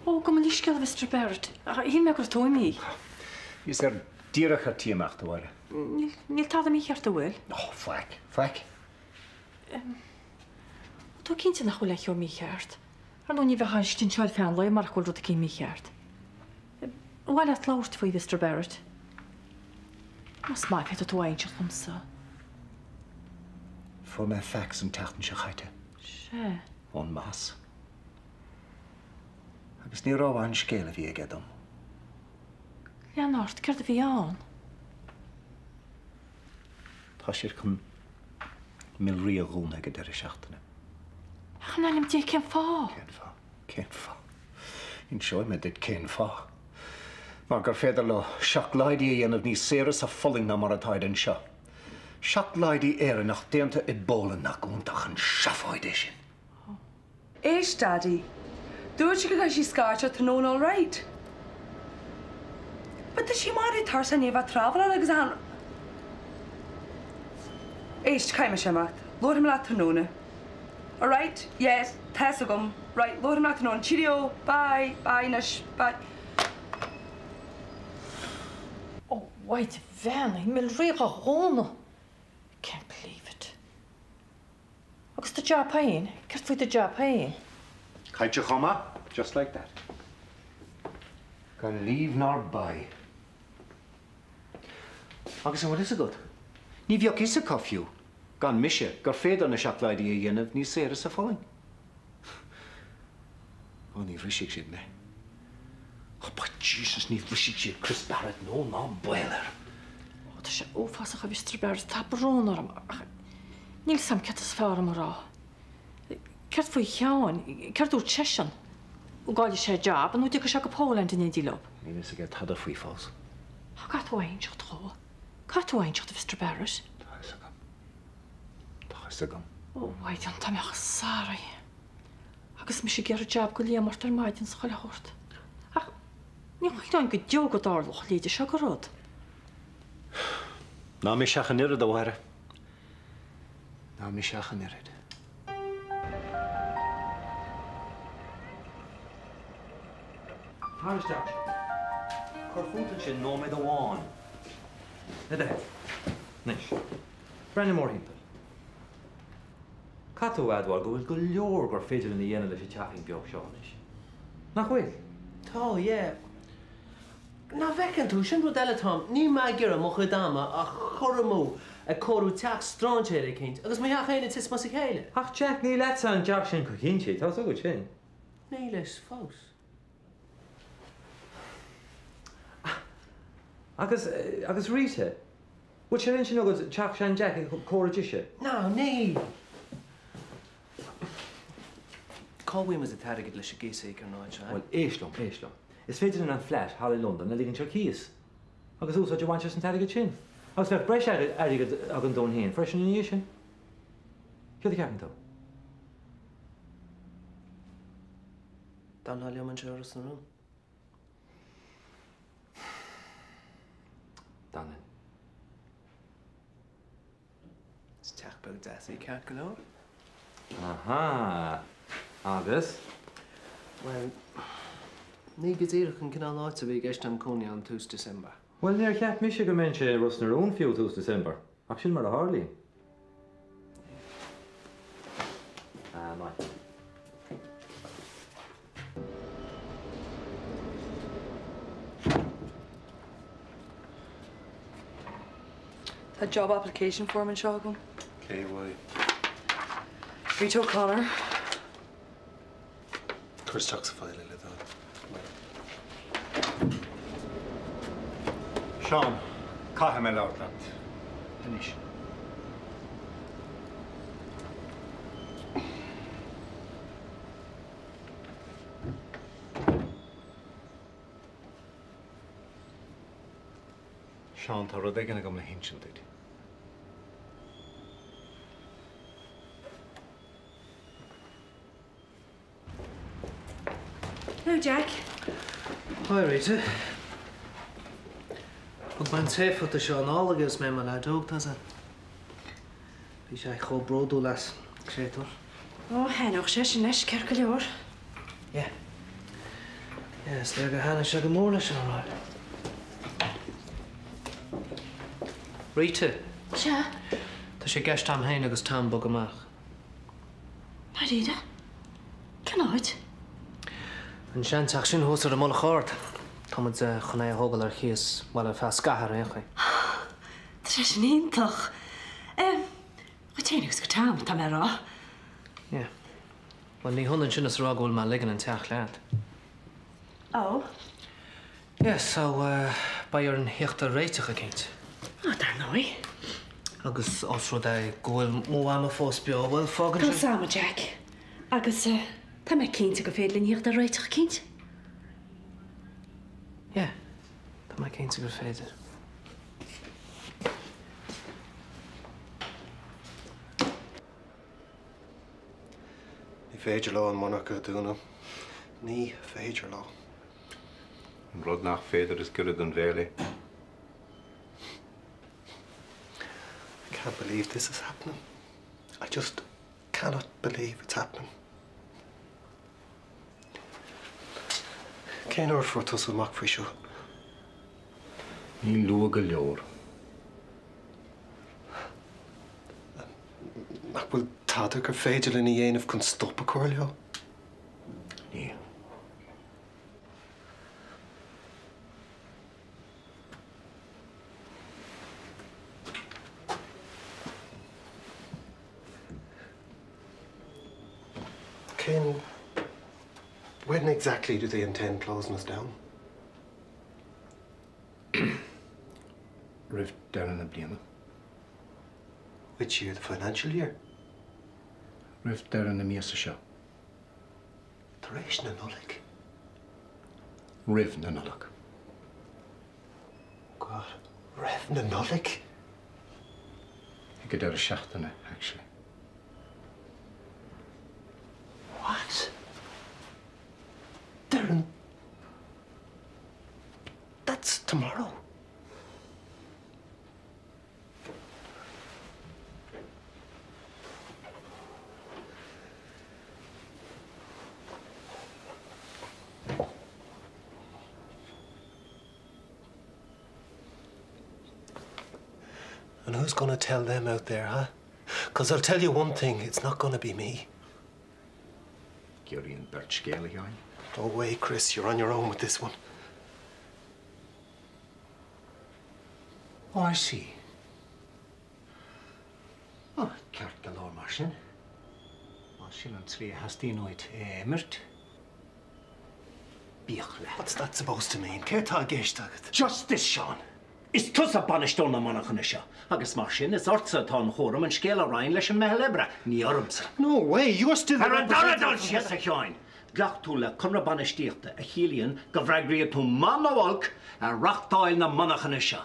Ó, gabh mo leithscéal, a Mhister Barrett. Shíl mé go raibh tú imithe. Bhíos ar díreach ar tí imeacht, a Mháire. Níl tada mícheart, an bhfuil? Ó, faic, faic. Tá tú cinnte nach bhfuil aon cheo mícheart? Ar ndóigh ní bheifeá istigh anseo ar feadh an lae murach go bhfuil rud eicínt mícheart. Ar mhaith leat labhairt faoi, Mhister Barrett? Más maith féadfaidh tú a inseacht dhomsa. Fuair mé fax an tseachtain seo chaite. Sea. Ón mboss. Agus ní rómhaith an scéal a bhí aige dom. Lean ort, céard a bhí ann? Tá siad chun Milrí a dhúnadh ag an deireadh seachtaine. Ach in ainm Dé, cén fáth? Cén fáth? Cén fáth? Inseoidh mé duit cén fáth. Mar gur féidir leo seacláidí a dhéanamh níos saoire sa Pholainn ná mar atáid anseo. Seacláidí Éireannach déanta i bPolainn, nach iontach an seafóid é sin? Éist, Daidí. Dúirt sí go gcaithfidh sí scairteadh tráthnóna alright. But tá sí marbh tuirseach i ndiaidh a bheith ag traveláil agus achan. Éist, caithfidh mise imeacht. Labharfaidh mé leat tráthnóna. Alright? Yes, tá's agam. Right, labharfaidh mé leat tráthnóna. Cheerio! Bye! Bye anois. Bye. Ó, Mhaighdean Bheannaithe, Milrí á dhúnadh! Can't believe it. Agus do jab féin? Céard faoi do jab féin? Caillte chomh maith, just like that. Gan leave nor bye. Agus an bhfuil fhios agat? Ní bheadh fhios acu fiú, gan mise, gur féidir na seacláidí a dhéanamh níos saoire sa Pholainn. Ó, ní bhrisfidh siad mé. Oh, by Jesus, ní bhrisfidh siad Chris Barrett, no, ná baol air. Ó, tá sé uafásach, a Mhister Barrett, tá brón orm, ach níl 'fhios a'm céard is fearr dom a rá. Céard faoi Sheán? Céard dúirt seisean? An gcaillfidh sé a job nó an dtiocfaidh sé go Poland in éindí leo? Níl fhios aige tada faoi fós. Á, caithfidh tú a inseacht dhó. Caithfidh tú a inseacht do Mhister Barrett. Tá fhios agam. Tá fhios agam. Ó, Mhaighdean, tá mé chomh sáraithe. Agus mise ag iarraidh jab go Liam ort ar maidin 's chuile shórt. Ach ní chuimhneoinn go deo go dtarlódh a leithéide seo de rud. Ná mise ach an oiread, a Mháire. Ná mise ach an oiread. Tar isteach. Cuir fút ansin nóiméad amháin. Le do thoil. Anois, breathnaigh mórthimpeall. Caithfidh tú a admháil go bhfuil go leor gur féidir linn a dhéanamh leis an teachín beag seo anois. Nach bhfuil? Tá, yeah. Nach bhfeiceann tú, sin rud eile, Tom, níl mé ag iarraidh mo chuid ama a chur amú ag cóiriú teach strainséir eicínt agus mo theach féin ag titim as a chéile. Ach Jack, ní leatsa an teach sin go cinnte, tá's agat sin. Níl fhios fós. Agus, agus Rita, bhfuil sé ar intinn agat teach sean Jack a chóiriú dise? No, níl. Cá bhfaighidh muid an t-airgead leis an gcíos a íoc ar an áit seo, eh? Bhuel, éist liom, éist liom. Is féidir linn an flat thall i Londain a ligint ar cíos agus úsáid a bhaint as an t-airgead sin. Agus bheadh breis airgid againn dúinn féin freisin ina dhiaidh sin. Céard a cheapann tú? D'fhanfá liom anseo i Ros na Rún? D'fhanfainn. Is teach beag deas é ceart go leor. Aha! Agus? Bhuel, ní go díreach an cineál áite a bhí i gceist agam cónaí ann tús December. Bhuel, níor cheap mise go mbeinnse i Ros na Rún fiú tús December, ach sin mar a tharlaíonn. Ah, maith. Tá job application form anseo agam. Cé uaidh? Rita O'Connor. Cuir isteach sa file é le do thoil. Seán, caithfidh mé labhairt leat. Anois. Seán, tá rud éigin agam le hinsint duit. Hello, Jack. Hi, Rita. Thug mé an taephota seo anall aige agus mé i mo leaid óg, tá 's a'd. Bhí sé chomh bródúil as, créatúr. Ó, thaitneodh sé sin leis, ceart go leor. Yeah. Yeah, is léir gur thaitnigh sé go mór leis alright. Rita. Sea? Tá sé i gceist a'm féin agus Tom bogadh amach. Dáiríre? Cén áit? An seanteach sin thuas ar an Mullach Ard. Tá muid chun é a thógáil ar cíos, bhuel, ar feadh scaithimh ar aon chaoi. Tá sé sin iontach. Dhuit féin agus do Tom, tá mé a rá. Yeah. Bhuel, ní hionann sin is a rá go bhfuil mé ag ligean an teach leat. Oh. Yeah, so beidh orainn theacht ar réiteach eicínt. Oh, dar ndóigh. Agus os rud é go bhfuil mo mhama fós beo, bhuel, fágann sin. Tá 's a'm, a Jack. Agus tá mé cinnte gur féidir linn theacht ar réiteach eicínt. Yeah, tá mé cinnte gur féidir. Ní féidir leo an monarcha a dhúnadh. Ní féidir leo. An rud nach féidir is giorra don bhéal é. I can't believe this is happening. I just cannot believe it's happening. Cén uair a fuair tusa amach faoi seo? Ní luath go leor. Nach bhfuil tada gur féidir linn a dhéanamh chun stop a chur leo? Níl. Cén When exactly do they intend closing us down? Roimh deireadh na bliana. Which year? The financial year? Roimh deireadh na míosa seo. Tar éis na Nollag? Roimh na Nollag. God, roimh na Nollag? Ag an deireadh seachtaine, actually. What? Darren, that's tomorrow. And who's gonna tell them out there, huh? Cos I'll tell you one thing, it's not gonna be me. Giorraíonn beirt scéal, a Sheáin. No way, Chris, you're on your own with this one. Oh, I see. Oh, ceart go leor mar sin. Más sin an tslí a theastaíonn uait é a imirt, bíodh leat. What's that supposed to mean? Céard tá i gceist agat? Just this, Seán. Is tusa bainisteoir na monarchana seo, agus mar sin is ortsa atá an chúram an scéal a roinnt leis an meitheal oibre, ní ormsa. No way, you're still the Ar an dara dul síos, a Sheáin, ghlac tú le conradh bainistíochta a chiallaíonn go bhfreagraíonn tú maith nó olc ar reachtáil na monarchana seo.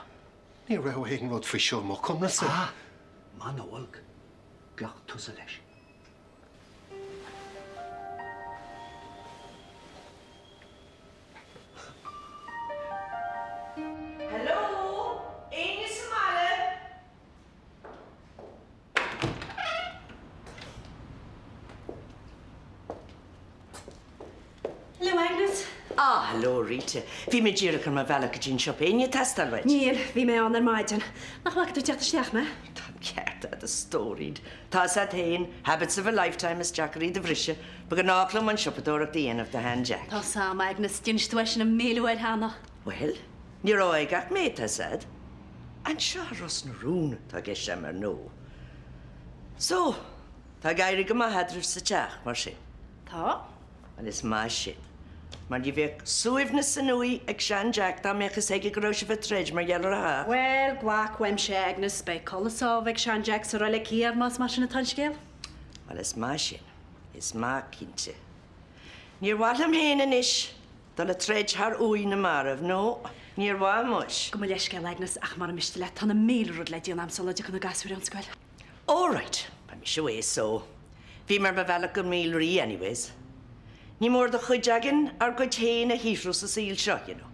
Ní raibh aon rud faoi seo i mo chonradhsa. Ah, maith nó olc, ghlac tusa leis. Hello! Éinne sa mbaile? Hello, Agnes. Ah, hello, Rita. Bhí mé díreach ar mo bhealach go dtí an siopa. Éinne ag teastáil uait? Níl, bhí mé ann ar maidin. Nach bhfaca tú ag teacht isteach mé? Tá an ceart agat, a stóirín. Tá 's a't fhéin, habits of a lifetime is deacair iad a bhriseadh. Ba ghnách liom an siopadóireacht a dhéanamh do shean Jack. Tá 's a'm, Agnes, d'inis tú é sin an míle uair cheana. Bhuel, ní raibh aige ach mé, tá 's a'd. Anseo i Ros na Rún atá i gceist agam ar ndóigh. So, tá ag éirí go maith eadraibh sa teach, mar sin? Tá. Bhuel, is maith sin, mar ní bheadh suaimhneas san uaigh ag sean-Jack dá mbeadh fhios aige go raibh sibh ag troid mar gheall ar a theach. Bhuel, glac uaimse, Agnes, beidh codladh sámh ag sean-Jack sa Reilig Thiar más mar sin atá an scéal. Bhuel, is maith sin. Is maith, cinnte. Níor mhaith liom féin anois dul ag troid thar uaigh na marbh, no, níor mhaith muis. Gabh mo leithscéal, Agnes, ach mura miste leat, tá na míle rud le déanamh a'm sula dtiocfaidh na gasúir ón scoil. All right, beidh mise away so. Bhí mé ar mo bhealach go Míol Rí anyways. Ní mór do chuid againn ár gcuid féin a shaothrú sa saol seo, you know.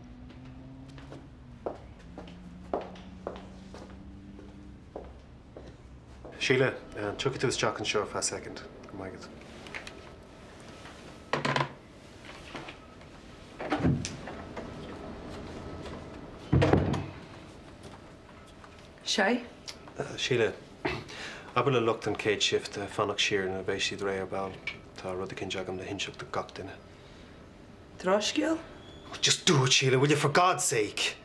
Síle, an dtiocfaidh tú isteach anseo ar feadh soicind? Go raibh maith agat. Sé? Síle, abair le lucht an chéad shift fanacht siar nuair a bheidh siad réidh ar ball. Tá rud eicínt agam le hinseacht do gach duine. Drochscéal? Oh, just do it, Síle, will you, for God's sake?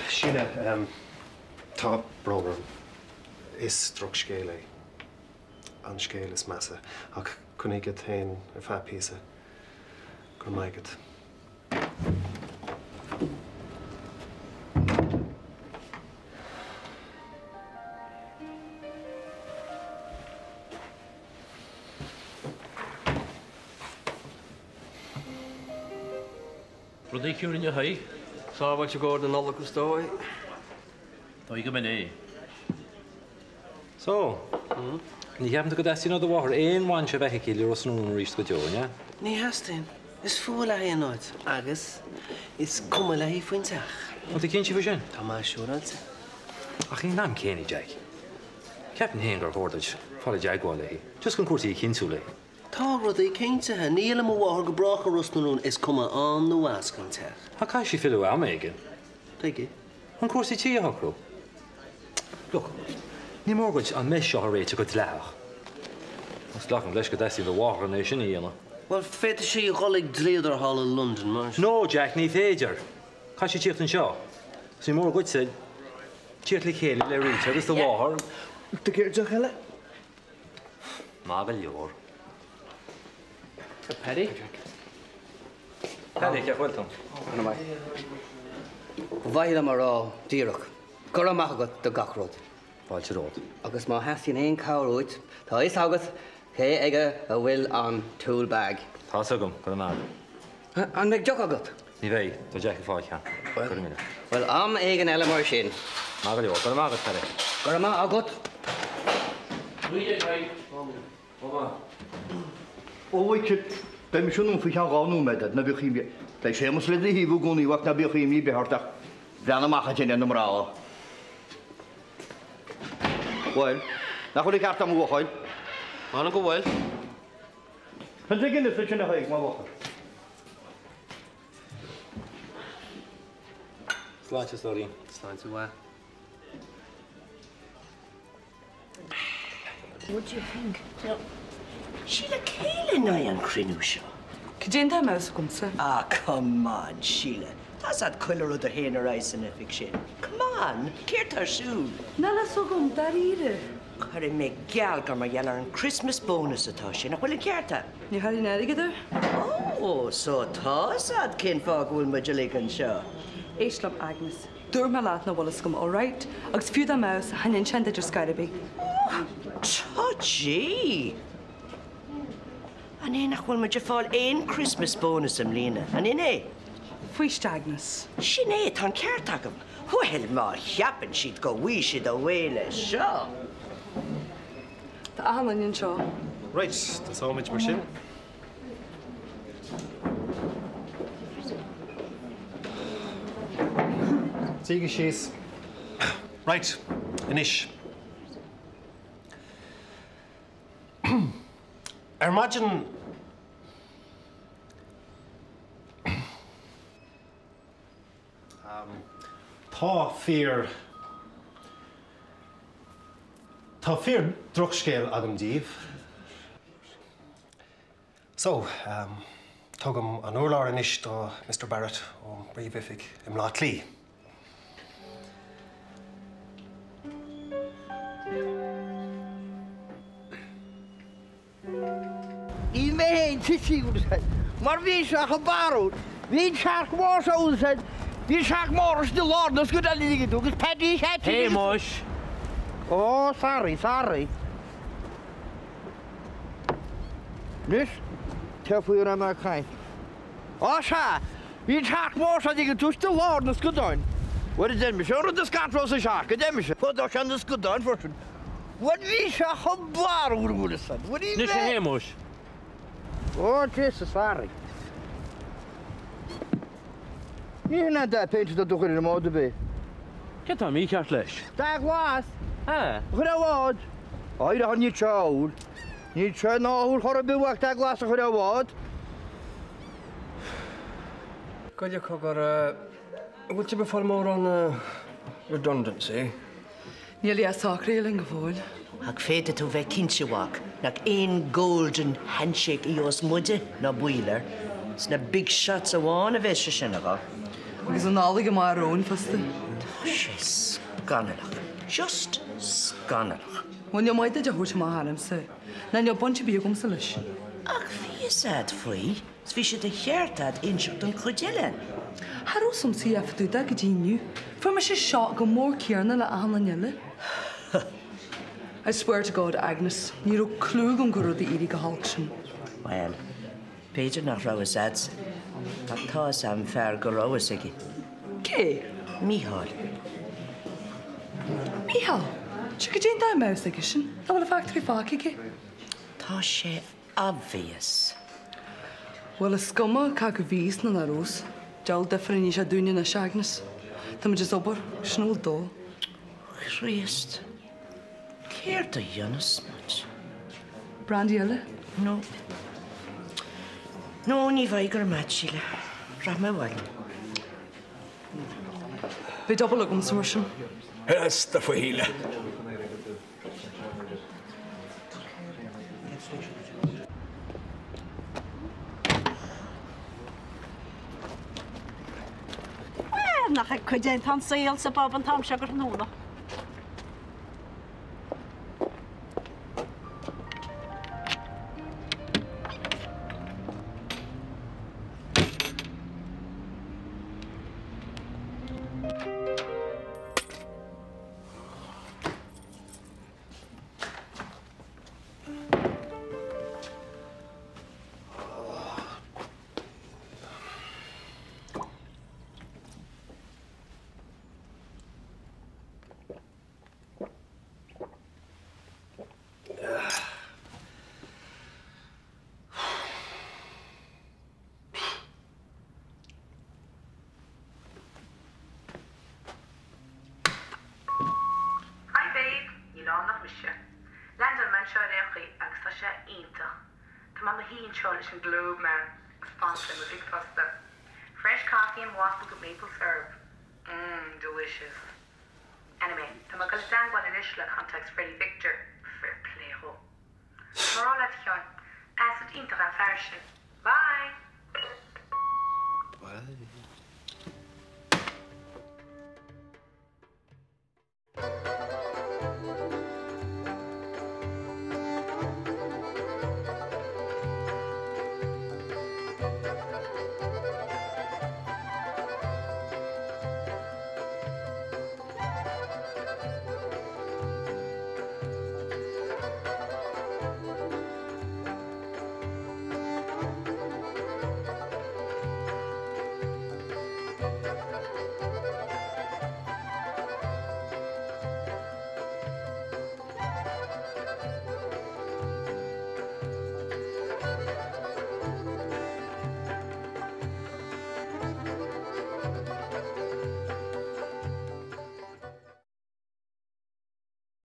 Síle, tá brón orm. Is drochscéal é. An scéal is measa. Ach coinnigh agat féin ar feadh píosa. Go raibh maith agat. Rudaí ciúin inniu, a Thaidhg. Sábháilte i gcomhair na Nollag is dóigh. Dóigh go mb'in é. So, ní cheapann tú go dteastaíonn ó do mháthair aon bhaint a bheith aici le Ros na Rún arís go deo, an ea? Ní theastaíonn. Is fuath léi an áit agus is cuma léi faoin teach. Bhfuil tú cinnte faoi sin? Tá mé siúráilte. Ach ag an am céanna, Jack, ceapaim féin gur chóir duit fáil i dteagmháil léi, just chun cúrsaí a chinntiú léi. Tá rudaí cinntithe. Ní fhillfidh mo mháthair go brách ar Ros na Rún, is cuma ann nó as gan teach. Ach caithfidh sí filleadh am éigin. Tuige? Chun cúrsaí tí a shocrú. Look, ní mór duit an mess seo a réiteach go dleathach. Agus glacaim leis go dteastaíonn do mháthair chun é sin a dhéanamh. Bhuel, féadfaidh sí a dhul ag dlíodóir thall i Londain, mar. No, Jack, ní féidir. Caithfidh sí tíocht anseo. Agus ní mór duitse tíocht le chéile le Rita agus do mháthair. Do deoch eile? Maith go leor. Paddy? Paddy, cén chaoi a bhfuil tú? Go maith. Ba mhaith liom a rá díreach go raibh maith agat do gach rud. Fáilte romhat. Agus má theastaíonn aon chabhair uait, tá a fhios agat cé aige a bhfuil an tool bag. Tá fhios agam, go raibh maith agat. An mbeidh deoch agat? Ní bheidh, tá Jack ag fáil ceann. Go raibh míle. Bhuel, am éigin eile mar sin. Maith go leor, go raibh maith agat, Paddy. Go raibh maith agat. Ó, Mhichíl, beidh mise anonn faoi cheann 2 nóiméad, ná bíodh imní. Beidh Séamus le do thaobh i gcónaí, a mhac, ná bíodh imní ar bith ort ach breathnaigh amach ansin ar na mná. Bhuel, nach bhfuil an ceart agam, a bhuachaill? M'anam go bhfuil. An dtuigeann tusa sin, a Thaidhg, mo bhuachaill? Sláinte, a stóirín. Sláinte mhaith. What do you think? Síle, cé lena aghaidh an cruinniú seo? Cad é an dá mbeadh agamsa? Ah, come on, Síle. Tá 's a'd chuile rud a théann ar aghaidh san oifig sin. Come on, céard tá ar siúl? Níl fhios agam, dáiríre. Cuirfidh mé geall gur mar gheall ar an Christmas bonus atá sé, nach bhfuil an ceart a'm? Ní tharraing airgead air. Oh, so tá 'fhios a'd cén fáth go bhfuil muid uilig anseo. Éist liom, Agnes. Dúirt mé leat nach bhfuil fhios agam, alright? Agus fiú dá mbeadh, chan inseoinn duit ar scor ar bith. Touchy! An é nach bhfuil muid ag fáil aon Christmas bonus i mbliana, an in é? Faoist, Agnes. Sin é, tá an ceart agam. Bhuel, má cheapann siad go bhfaighidh siad away leis seo. Tá achan duine anseo. Right, tosóimid mar sin. Suígí síos. Right, anois. Ar maidin Tá fíor Tá fíor drochscéal agam daoibh. So, Tugaim an urlár anois do Mister Barrett ón bPríomh-Oifig i mBleá Cliath. Níl mé féin tite úsáid mar bhí sé chomh barrúil. Bhí an searc mór seo úsáid, bhí an searc mór istigh i lár na scudáin a ligean agus Paddy Chatty agus. Shéamuis! Ó, sorry, sorry. Anois, cé faoi a raibh mé ag caint? Ó, sea, bhí an searc mór seo a ligean tú istigh i lár na scudáin. Bhuel, a deir mise, an rud a scanrós an searc, a deir mise. Fuadóidh sé na scudáin freisin. Bhuel, bhí sé chomh barrúil, an bhfuil fhios a'd. Bhuel, ní Anois a Shéamuis. Ó, Jesus, sorry. Ní hin an dath péinte atá tú a chur ar an mbád ar bith. Cé tá mícheart leis? Dath glas. A. A chur ar an bhád. Á, níl sé ádhúil. Níl sé ádhúil chor ar bith uait dath glas a chur ar an bhád. Goile cogar, an bhfuil sibh ag fáil mórán redundancy? Níl a dhath socraithe linn go fóill. Ach féadfaidh tú bheith cinnte, a mhac, nach aon golden handshake a gheobhas muide, ná baol air. Sna big shots amháin a bheas sé sin, a mhac. Agus an Nollaig amach romhainn fosta. Tá sé scannalach. Just scannalach. Bhuel, ní maith duit a thabhairt amach ainmse. Ná níl baint ar bith agamsa leis. Ach bhí fhios a'd faoi. 'S bhí sé de cheart a'd inseacht don chuid eile. Cha raibh fhios a'msa a dhath fá dtaobh de go dtí inniu. Fuair mise shock chomh mór céanna le achan duine eile. I swear to God, Agnes, ní raibh clue agam go raibh rudaí éirithe chomh holc sin. Bhuel, b'fhéidir nach raibh fhios a'dsa, ach tá fhios a'm fear go raibh fhios aige. Cé? Mícheál. Mícheál? Sea, goidé an dóigh a mbeadh fhios aigesean, nach bhfuil an factory fágtha aige. Tá sé obvious. Bhuel, is cuma cé acu bhí fhios nó nach raibh fhios. Diabhal difear a ní sé dúinne anois, Agnes. Táimid as obair, sin a bhfuil dó. Chríost, céard a dhéanfas muid? Brandy eile? No. No, ní bheidh, go raibh maith, Síle. Rachaidh mé abhaile. Beidh double agamsa mar sin. Theasta faoi Shíle. Bhuel, nach ag cuid é an saol sa bpub an t-am seo go tráthnóna. Hi babe! Níl ann ach mise. Leaindeáil mé anseo ar aon chaoi agus tá sé iontach. Tá mé i mo shuí anseo leis an Globe Man agus fanacht le mo mhic fosta. Fresh coffee and waffles with maple syrup. Mmm, delicious. Anyway, tá mé ag dul i dteangmháil anois le contacts Freddie Victor. Fair play dhó. Tá mé a rá leat a Sheáin, asset iontach é an fear sin. Bye! Bye.